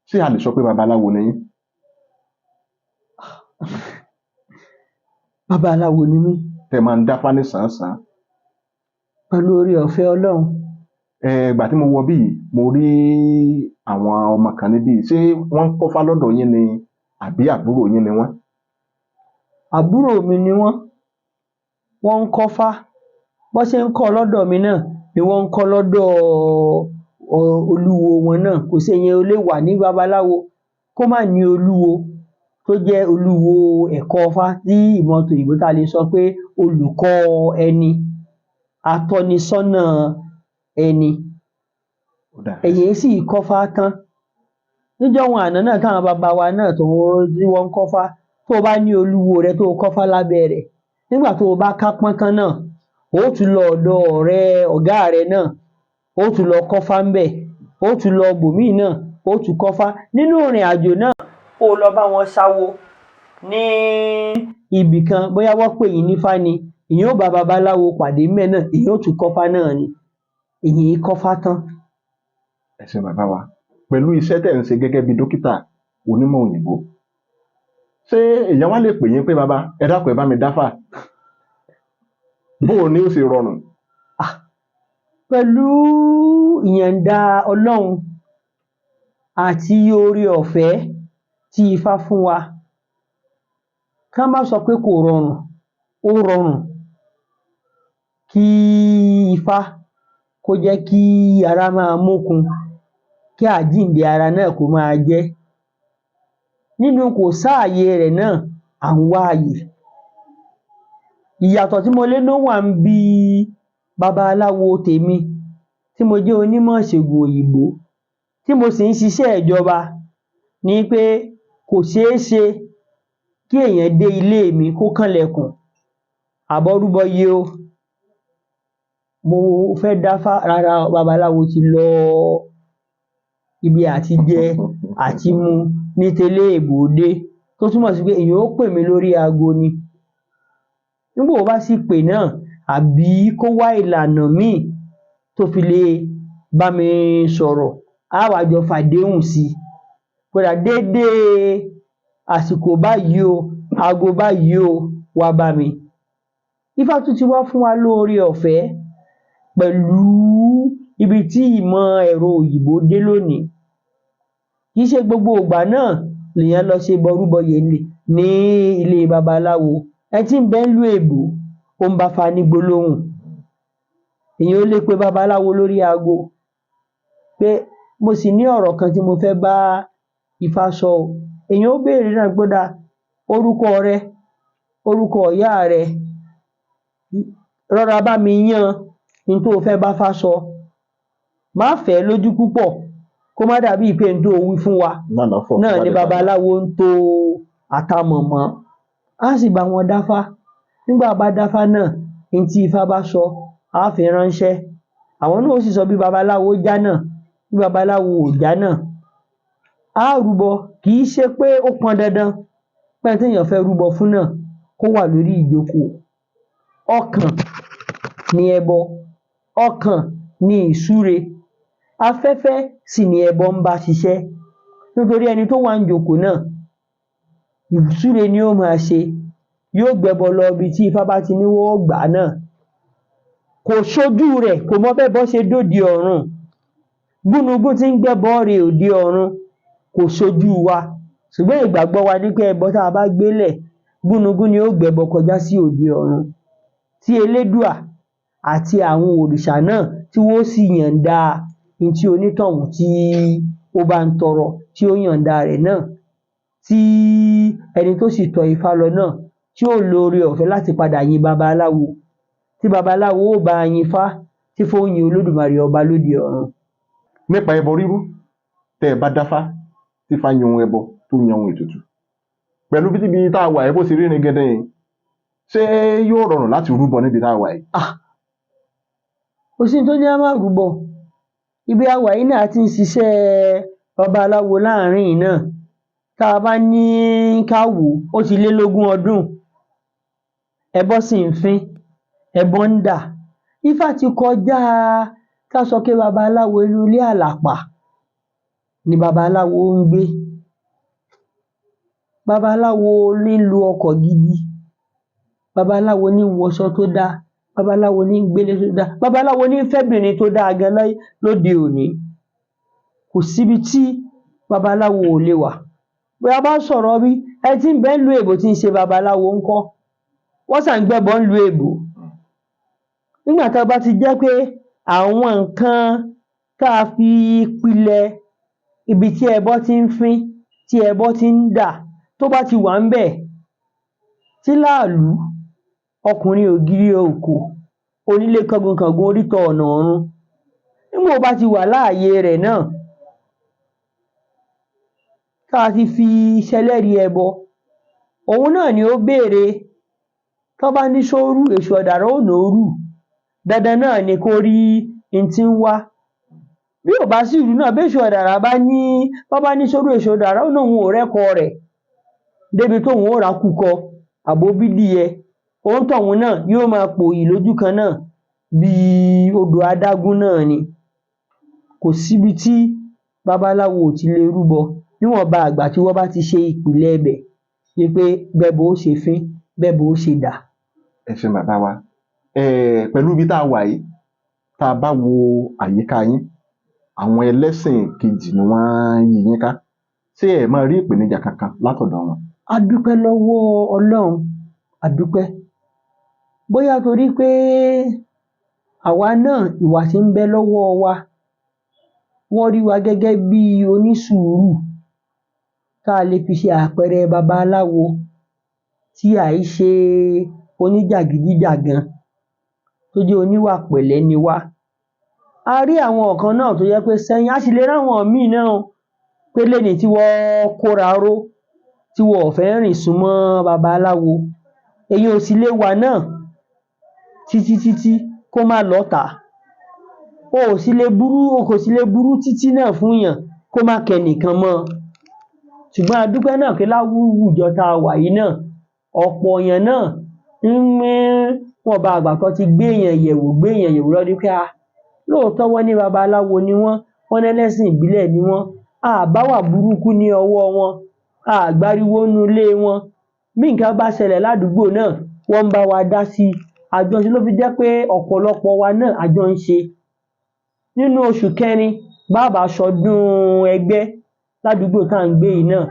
Ṣé a lè sọ pé babaláwo ni yín? Babaláwo ni mí. Tẹ́ máa ń dáfá ní sàn-án-sàn. Pẹ̀lú oore ọ̀fẹ́ Ọlọ́run. Ìgbà tí mo wọ bí yìí, mo rí àwọn ọmọ kan níbí yìí. Ṣé wọ́n ń kọ́fá lọ́dọ̀ yín ni àbí àbúrò yín ni wọ́n? Àbúrò mi ni wọ́n. Wọ́n ń kọ́fá. Bọ́n ṣe ń kọ́ lọ́dọ̀ mi náà ni wọ́n ń kọ́ lọ́dọ̀ olúwo wọn náà. Kò sí, èèyàn ò lè wà ní babaláwo kó má ní olúwo tó jẹ́ olúwo ẹ̀kọ́ Ifá ní ìmọ̀ tòyìnbó tá a lè sọ pé olùkọ́ ẹni, atọ́nisọ́nà ẹni. Ó dáa. Èyàn sì kọ́fá tán. Níjọ́hun àná náà táwọn baba wa náà tó tí wọ́n ń kọ́fá, tó o bá ní olúwo rẹ tó o kọ́fá lábẹ́ rẹ̀, nígbà tó o bá kápọ́n tán náà, o ó tún lọ ọ̀dọ̀ ọ̀rẹ́ ọ̀gá rẹ náà, o ó tún lọ kọ́fá ńbẹ̀, o ó tún lọ bòmíì náà, o ó tún kọ́fá. Nínú ìrìn àjò náà, kó o lọ bá wọn ṣawo ní ibì kan, bóyá wọ́n pè yín nífá ni, èyàn ó bá babaláwo pàdé ńbẹ̀ náà, èyàn ó tún kọ́fá náà ni. Èyàn é kọ́fá tán. Ẹ ṣeun bàbá wa. Pẹ̀lú iṣẹ́ tẹ́ ń ṣe gẹ́gẹ́ bí dókítà onímọ̀ òyìnbó, ṣé èèyàn wá lè pè yín pé bàbá, ẹ dákun, ẹ bá mi dáfá? Bó o ní ó ṣe rọrùn? Pẹ̀lú ìyọ̀ǹda Ọlọ́run àti oore ọ̀fẹ́ tí Ifá fún wa, ká má sọ pé kò rọrùn, ó rọrùn kí Ifá kó jẹ́ kí ara máa mókun, kí àjíǹde ara náà kó máa jẹ́. Nínú kò sáàyè rẹ̀ náà, à ń wá àyè. Ìyàtọ̀ tí mo lé ló wà ńbi babaláwo tèmi tí mo jẹ́ onímọ̀ ìṣègùn òyìnbó tí mo sì ń ṣiṣẹ́ ìjọba ni pé kò ṣeé ṣe kí èèyàn dé ilé mi kó kànlẹ̀kùn àbọrúbọyè o, mo fẹ́ dáfá. Rárá o, babaláwo ti lọ ibi àti jẹ àti mu ní teléèbó dé, tó túmọ̀ sí pé èèyàn ó pè mí lórí aago ni. Nígbà ó bá sì pè náà, àbí kó wá ìlànà míì tó fi lè bá mi sọ̀rọ̀, á wá jọ fàdéhùn sí i. Kódà déédéé àsìkò báyìí o, aago báyìí o, wá bá mi. Ifá tún ti wá fún wa lóore ọ̀fẹ́ pẹ̀lú ibi tí ìmọ̀ ẹ̀rọ òyìnbó dé lónìí. Kì í ṣe gbogbo ìgbà náà lèèyàn lọ ṣe bọrúbọyè ní ilé babaláwo. Ẹni tí ń bẹ ńlú èbó, ó ń báfá ní gbólóhùn. Èèyàn ò lè pe babaláwo lórí aago pé mo sì ní ọ̀rọ̀ kan tí mo fẹ́ bá Ifá sọ o. Èèyàn ó béèrè náà pé ó dáa, orúkọ rẹ, orúkọ ìyá rẹ, rọra bá mi yán n tó o fẹ́ báfá sọ. Má fẹ̀ẹ́ lójú púpọ̀ kó má dàbíi pé n tó o wí fún wa náà ni babaláwo ń to àtamọ̀ mọ́. Á sì bá wọn dáfá. Nígbà bá dáfá náà, n tí Ifá bá sọ, á fi ránṣẹ́. Àwọn náà ó sì sọ bí babaláwo jánà, bí babaláwo ò jánà. Á rúbọ, kì í ṣe pé ó pọn dandan pé ẹni téèyàn fẹ́ rúbọ fún náà kó wà lórí ìjókòó. Ọkàn ni ẹbọ, ọkàn ni ìsúre, afẹ́fẹ́ sì ni ẹbọ ń bá ṣiṣẹ́. Nítorí ẹni tó wà ńjókòó náà, ìsúre ni ó máa ṣe, yóò gbẹ́bọ lọ ibi tí Ifá bá ti ní wọ́n ó gbà á náà. Kò ṣojú rẹ̀, kò mọ bẹ́bọ ṣe dóde ọ̀run. Gúnugún tí ń gbẹ́bọ re òde ọ̀run kò ṣojú wa. Ṣùgbọ́n ìgbàgbọ́ wa ni pé ẹbọ tá a bá gbélẹ̀, gúnugún ni ó gbẹ́bọ kọjá sí òde ọ̀run. Tí Elédùà àti àwọn òrìṣà náà tí wọ́n ó sì yànda n tí onítọ̀hún tí ó bá ń tọrọ, tí ó yànda rẹ̀ náà, tí ẹni tó sì tọ Ifá lọ náà tí ó lo oore ọ̀fẹ́ láti padà yin babaláwo, tí babaláwo ó bá yin Ifá, tí Ifá ó yin Olódùmarè ọba lóde ọ̀run. Nípa ẹbọ rírú, tẹ́ ẹ bá dáfá, tí Ifá yan ohun ẹbọ tó yan ohun ètùtù, pẹ̀lú bí tíbi tá a wà yìí bó ṣe rí ringindin yìí, ṣé yóò rọrùn láti rúbọ níbi tá a wà yìí? Kò sí n tó ní á má rúbọ. Ibi a wà yìí náà, a ti ń ṣiṣẹ́ babaláwo láàrin yìí náà. Tá a bá ní ká wò ó, ó ti lé lógún ọdún. Ẹbọ sì ń fín, ẹbọ ń dà. Ifá ti kọjá ká sọ pé babaláwo inú ilé àlàpà ni babaláwo ń gbé. Babaláwo ní ń lo ọkọ̀ gidi, babaláwo ní ń wọṣọ tó dáa, babaláwo ní ń gbélé tó dáa, babaláwo ní ń fẹ́bìnrin tó dáa gan lóde òní. Kò síbi tí babaláwo ò le wà. Bí a bá ń sọ̀rọ̀ bí ẹni tí ń bẹ ńlùú èbó tí ń ṣe babaláwo ńkọ́? Wọ́n ṣà ń gbẹ́bọ ńlùú èbó. Nígbà tá a bá ti jẹ́ pé àwọn nǹkan tá a fi pilẹ̀ ibi tí ẹbọ tí ń fín, tí ẹbọ tí ń dà, tó bá ti wà ńbẹ̀, tí láàlú, ọkùnrin ògiri òkò, onílé kángun-kàngun oríta ọ̀nà ọ̀run, nígbà ó bá ti wà láàyè rẹ̀ náà, tá a ti fi ṣẹlẹ́rìí ẹbọ, òun náà ni ó béèrè. Tán bá ní ṣó rú, èṣù ọ̀dàrà ó ní ó rú. Dandan náà ni kó rí n tí ń wá. Bí ò bá sì rú náà, béṣù ọ̀dàrà bá ní, tán bá ní ṣó rú, èṣù ọ̀dàrà ó lóun ò rẹ́kọ rẹ̀ débi tóun ó rákùkọ àbóbídìẹ. Òǹtọ̀hún náà yóò máa pòyì lójú kan náà bíi odò adágún náà ni. Kò síbi tí babaláwo ò ti lè rúbọ níwọ̀nba ìgbà tí wọ́n bá ti ṣe ìpìlẹ̀ ibẹ̀ wí pé bẹ́bọ ó ṣe fín, bẹ́bọ ó ṣe dà. Ẹ ṣeun bàbá wa. Pẹ̀lú ibi tá a wà yìí, tá a bá wo àyíká yín, àwọn ẹlẹ́sìn kejì ni wọ́n yí yín ká. Ṣé ẹ máa rí ìpèníjà kankan látọ̀dọ̀ wọn? A dúpẹ́ lọ́wọ́ Ọlọ́run, a dúpẹ́. Bóyá torí pé àwa náà ìwà tí ń bẹ lọ́wọ́ wa, wọ́n rí wa gẹ́gẹ́ bí onísùúrù tá a lè fi ṣe àpẹẹrẹ babaláwo tí àì ṣe oníjàgídíjàgan, tó jẹ́ oníwà pẹ̀lẹ́ ni wá. A rí àwọn kan náà tó jẹ́ pé sẹ́yìn, a sì lè ráwọn míì náà o, pé lénìí tí wọ́n kóra ró, tí wọn ò fẹ́ rìn súnmọ́ babaláwo. Èèyàn ò sì lè wà náà títí títí kó má lọ́tàá. O ò sì lè burú, o kò sì lè burú títí náà fúnyàn kó má kẹnìkan mọ́ ọn. Ṣùgbọ́n a dúpẹ́ náà pé láwùjọ tá a wà yìí náà, ọ̀pọ̀ èèyàn náà níwọ̀nba ìgbà tán ti gbéèyàn yẹ̀wò lọ́ rí pé lóòótọ́ wọ́n ní babaláwo ni wọ́n, wọ́n lẹ́lẹ́sìn ìbílẹ̀ ni wọ́n, a à báwà burúkú ní ọwọ́ wọn, a à gbáriwo nínú ilé wọn. Bí nǹkan bá ṣẹlẹ̀ ládùúgbò náà, wọ́n ń bá wa dá sí i. Àjọṣe ló fi jẹ́ pé ọ̀pọ̀lọpọ̀ wa náà a jọ ń ṣe. Nínú oṣù kẹrin, bá bá ṣọdún ẹgbẹ́ ládùúgbò tá à ń gbé yìí náà,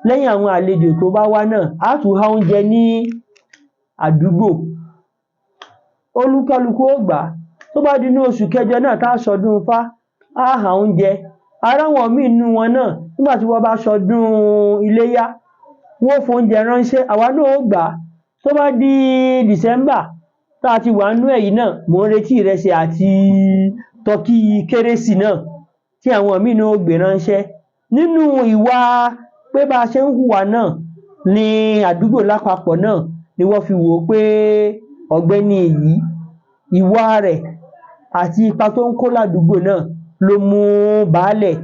lẹ́yìn àwọn àlejò tó bá wá náà, á tún há oúnjẹ ní àdúgbò. Olúkálukú ó gbà á. Tó bá di inú oṣù kẹjọ náà tá ṣọdún Ifá, á há oúnjẹ. A ráwọn míì nínú wọn náà, nígbà tí wọ́n bá ṣọdún Iléyá, wọ́n ó fóúnjẹ ránṣẹ́, àwa náà ó gbà á. Tó bá di December tá a ti wà nínú ẹ̀ yìí náà, mò ń retí ìrẹsì àti tọkí kérésì náà tí àwọn míì náà ó gbé ránṣẹ́. Nínú ìwà pé bá a ṣe ń hùwà náà ní àdúgbò lápapọ̀ náà ni wọ́n fi wò ó pé ọ̀gbẹ́ni yìí, ìwà rẹ̀ àti ipa tó ń kó ládùúgbò náà ló mú baálẹ̀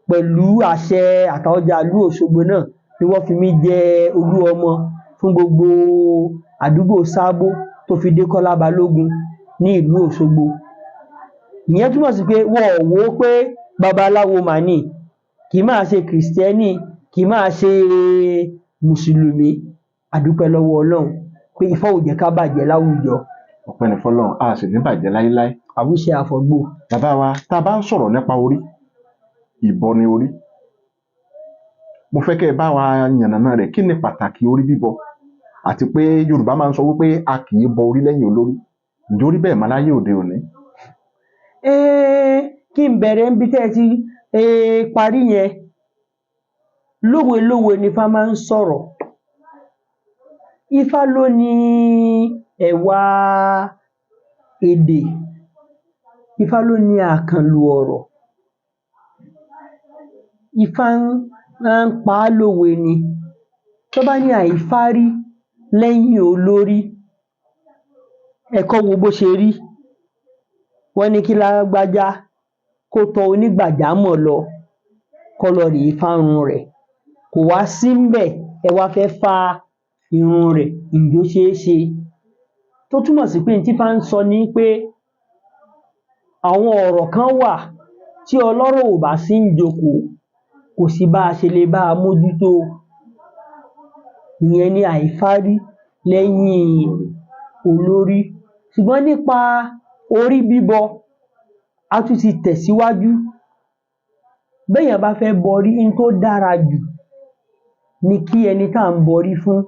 pẹ̀lú àṣẹ Àtaọ̀jà ìlú Òṣogbo náà ni wọ́n fi mí jẹ olú ọmọ fún gbogbo àdúgbò Sábó tó fi dé Kọ́lá Balógun ní ìlú Òṣogbo. Ìyẹn túmọ̀ sí pé wọn ò wò ó pé babaláwo mà ní, kì í máa ṣe kìrìsìtẹ́nì, kì í máa ṣe mùsùlùmí. A dúpẹ́ lọ́wọ́ Ọlọ́run pé Ifá ò jẹ́ ká bàjẹ́ láwùjọ. Ọpẹ́ ni fọ́lọ́run, a sì ní bàjẹ́ láíláí. Àwíṣẹ àfọ̀gbò. Bàbá wa, tá a bá ń sọ̀rọ̀ nípa orí, ìbọ ni orí. Mo fẹ́ kẹ́ ẹ bá wa yànnàná rẹ̀. Kí ni pàtàkì orí bíbọ? Àti pé Yorùbá máa ń sọ wípé a kì í bọ orí lẹ́yìn olórí. Ǹjẹ́ ó rí bẹ́ẹ̀ mọ́ láyé òde òní? Kí n bẹ̀rẹ̀ níbi tẹ́ ẹ ti parí yẹn. Lówelówe ni Ifá máa ń sọ̀rọ̀. Ifá ló ní ẹ̀wà èdè, Ifá ló ní àkànlò ọ̀rọ̀. Ifá ń pa á lówe ni. Tó bá ní àìfárí lẹ́yìn olórí, ẹ kọ́ wo bó ṣe rí. Wọ́n ní kí lágbájá kó tọ onígbàjámọ̀ lọ, kó lọ rèé fárun rẹ̀. Kò wá sí ńbẹ̀, ẹ wá fẹ́ fá irun rẹ̀, ǹjẹ́ ó ṣeé ṣe? Tó túmọ̀ sí pé n tífá ń sọ ni pé àwọn ọ̀rọ̀ kan wà tí ọlọ́rọ̀ ò bá sí ńjókòó, Kò sí bá a ṣe lè bá a mójútó. Ìyẹn ni àìfárí lẹ́yìn olórí. Ṣùgbọ́n nípa orí bíbọ, a tún ti tẹ̀síwájú. Béèyàn bá fẹ́ bọrí, n tó dára jù ni kí ẹni tá à ń bọrí fún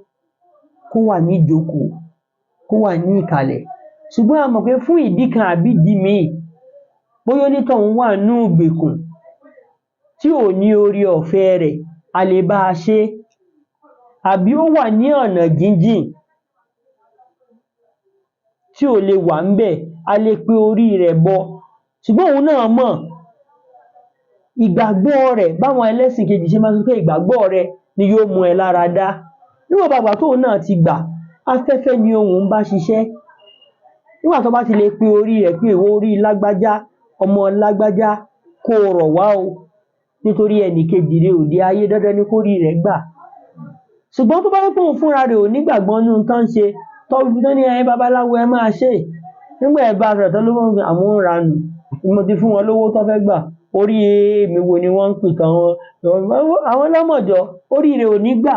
kó wà ní ìjókòó, kó wà ní ìkàlẹ̀. Ṣùgbọ́n a mọ̀ pé fún ìdí kan àbí ìdí míì, bóyá onítọ̀hún wà nínú ìgbèkùn tí ò ní oore ọ̀fẹ́ rẹ̀, a lè bá a ṣe é, àbí ó wà ní ọ̀nà jíjìn tí ò le wà ńbẹ̀, a lè pe orí rẹ̀ bọ. Ṣùgbọ́n òun náà mọ̀, ìgbàgbọ́ rẹ̀, báwọn ẹlẹ́sìn kejì ṣe máa ń sọ pé ìgbàgbọ́ rẹ ni yóò mú ẹ lára dá. Níwọ̀nba ìgbà tóun náà ti gbà, afẹ́fẹ́ ni ohùn ń bá ṣiṣẹ́. Nígbà tó bá ti lè pe orí rẹ̀ pé ìwọ orí lágbájá, ọmọ lágbájá, kó o rọ̀ wá o, nítorí ẹnìkejì rẹ ò dé ayé, dandan ni kórí rẹ̀ gbà. Ṣùgbọ́n tó bá jẹ́ pé òun fúnra rẹ̀ ò nígbàgbọ́ nínú ohun tán ń ṣe, tán ní ẹ̀yin babaláwo ẹ máa ṣe é, nígbà ẹ bá sọ̀rọ̀ tán ló mọ̀ àwọn ń ranù, mo ti fún wọn lówó tán fẹ́ gbà, orí mi wo ni wọ́n ń pè tán àwọn lọ́mọ̀jọ́, orí rẹ̀ ò ní gbà.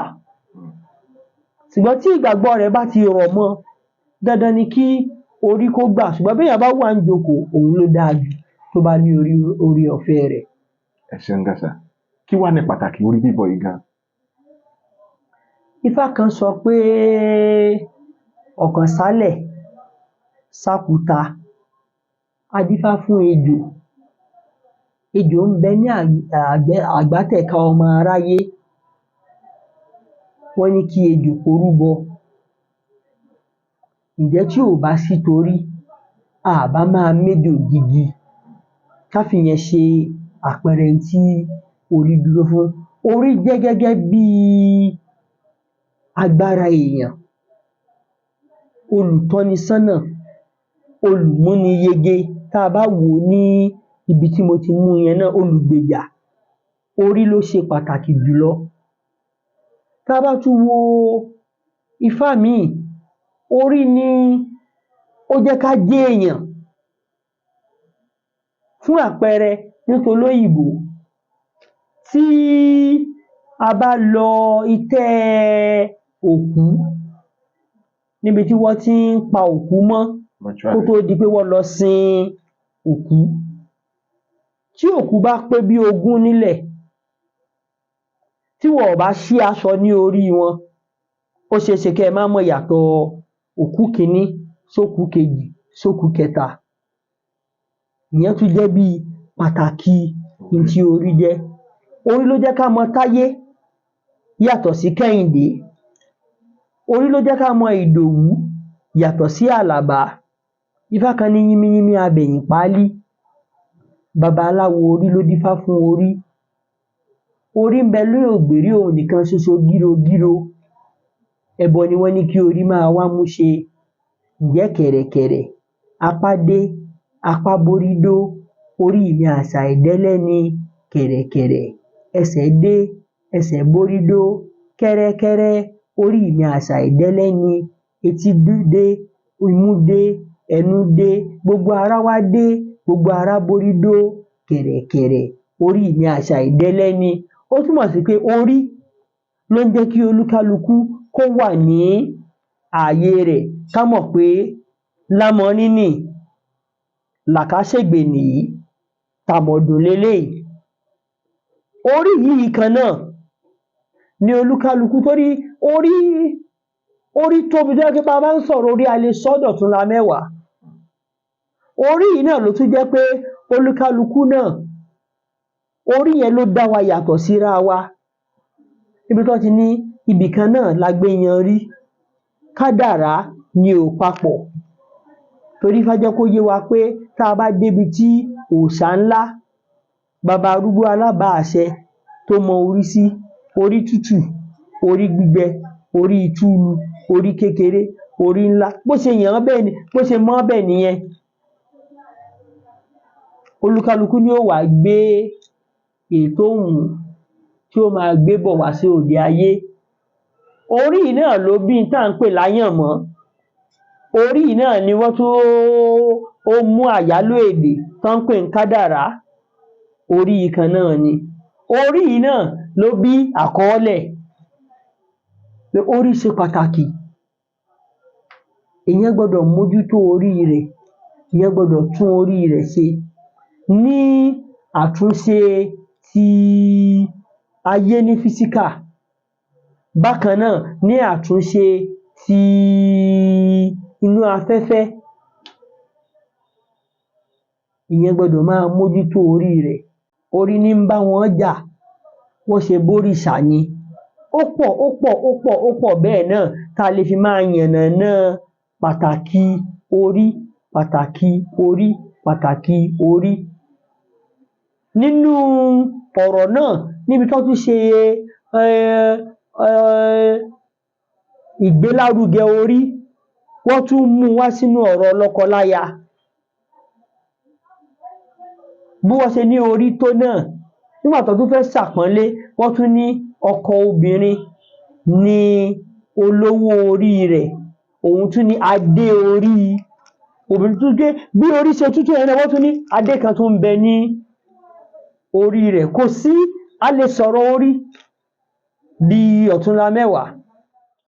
Ṣùgbọ́n tí ìgbàgbọ́ rẹ̀ bá ti rọ̀ mọ́, dandan ni kí orí kó gbà. Ṣùgbọ́n béèyàn bá wà níjókòó, òun ló dáa jù tó bá ní oore ọ̀fẹ́ rẹ̀. Ẹ ṣeun gan sà. Kí wá ni pàtàkì orí bíbọ yìí gan? Ifá kan sọ pé ọ̀kàn sálẹ̀ sákúta, a dífá fún ejò. Ejò ń bẹ ní àgbátẹ̀ka ọmọ aráyé. Wọ́n ní kí ejò kó rúbọ. Ǹjẹ́ tí ò bá sí torí, a à bá máa méjò gidi. Ká fìyẹn ṣe àpẹẹrẹ n tí orí dúró fún. Orí jẹ́ gẹ́gẹ́ bí agbára èèyàn, olùtọ́nisọ́nà, olùmúniyege. Tá a bá wò ó ní ibi tí mo ti mú yẹn náà, olùgbèjà, orí ló ṣe pàtàkì jùlọ. Tá a bá tún wo ifá míì, orí ni ó jẹ́ ká jéèyàn. Fún àpẹẹrẹ, ní tolóyìnbó, tí a bá lọ itẹ́ òkú níbi tí wọ́n ti ń pa òkú mọ́ kó tó di pé wọ́n lọ sin òkú. Tí òkú bá pé bí ogún nílẹ̀, tí wọn ò bá ṣí aṣọ ní orí wọn, ó ṣeé ṣe kẹ́ ẹ má mọ̀ ìyàtọ̀ òkú kiní sókùú kejì sókùú kẹta. Ìyẹn tún jẹ́ bí pàtàkì n tí orí jẹ́. Orí ló jẹ́ ká mọ Táyé yàtọ̀ sí Kẹ́hìndé. Orí ló jẹ́ ká mọ Ìdòwú yàtọ̀ sí Àlàbá. Ifá kan ní yínmíyínmí abẹ̀yìn páálí. Babaláwo orí ló dífá fún orí. Orí ń bẹ lórí ògbérí òun nìkan ṣoṣo gírogíro. Ẹbọ ni wọ́n ní kí orí máa wá mú ṣe. Ǹjẹ́ kẹ̀rẹ̀kẹ̀rẹ̀, apá dé, apá bórí dó, orí mi àṣà ìdẹ́lẹ́ni, kẹ̀rẹ̀kẹ̀rẹ̀, ẹsẹ̀ dé, ẹsẹ̀ bórí dó, kẹ́rẹ́kẹ́rẹ́, orí mi àṣà ìdẹ́lẹ́ni, etí dé, imú dé, ẹnu dé, gbogbo ara wá dé, gbogbo ara bórí dó, kẹ̀rẹ̀kẹ̀rẹ̀, orí mi àṣà ìdẹ́lẹ́ni. Ó túmọ̀ sí pé orí ló ń jẹ́ kí olúkálukú kó wà ní ààyè rẹ̀, ká mọ̀ pé lámọrín nì, làkàṣègbè nìyí, tàmọ̀dò leléyìí. Orí yìí kan náà ni olúkálukú, torí orí orí tóbi tó jẹ́ pé bá a bá ń sọ̀rọ̀ orí, a lè sọ́ dọ̀túnla mẹ́wàá. Orí yìí náà ló tún jẹ́ pé olúkálukú náà, orí yẹn ló dá wa yàtọ̀ síra wa. Níbi tí wọ́n ti ní ibì kan náà la gbé yanrí, kádàrá ni ò papọ̀. Torí Ifá jẹ́ kó yé wa pé tá a bá débi tí òòṣà ńlá, baba arúgbó alábàáṣẹ tó mọ orí sí, orí tútù, orí gbígbẹ, orí túlu, orí kékeré, orí ńlá, bó ṣe yàn án bẹ́ẹ̀ ni, bó ṣe mọ́ bẹ́ẹ̀ nìyẹn. Olúkálukú ni ó wá gbé èyí tó wù ú tí ó máa gbé bọ̀ wá sí òde ayé. Orí yìí náà ló bí n tá à ń pè láyànmọ́. Orí yìí náà ni wọ́n tún ó mú àyálò èdè tán ń pè ní kádàrá. Orí yìí kan náà ni. Orí yìí náà ló bí àkọọ́lẹ̀ pé orí ṣe pàtàkì. Èèyàn gbọ́dọ̀ mójútó orí rẹ̀, èèyàn gbọ́dọ̀ tún orí rẹ̀ ṣe ní àtúnṣe ti ayé ní physical. Bákan náà, ní àtúnṣe ti inú afẹ́fẹ́, èèyàn gbọ́dọ̀ máa mójútó orí rẹ̀. Orí ní ń bá wọn jà, wọ́n ṣe bórìṣà ni. Ó pọ̀, ó pọ̀, ó pọ̀, ó pọ̀ bẹ́ẹ̀ náà tá a lè fi máa yànnàná pàtàkì orí, pàtàkì orí, pàtàkì orí. Nínú ọ̀rọ̀ náà, níbi tán tún ṣe ìgbélárugẹ orí, wọ́n tún mú un wá sínú ọ̀rọ̀ lọ́kọláya. Bí wọ́n ṣe ní orí tó náà, nígbà tán tún fẹ́ ṣàpọ́nlé, wọ́n tún ní ọkọ obìnrin ni olówó orí rẹ̀, òun tún ní adé orí obìnrin. Tún gé bí orí ṣe tún tó yẹn náà, wọ́n tún ní adé kan tó ń bẹ ní orí rẹ̀. Kò sí, a lè sọ̀rọ̀ orí di ọ̀túnla mẹ́wàá.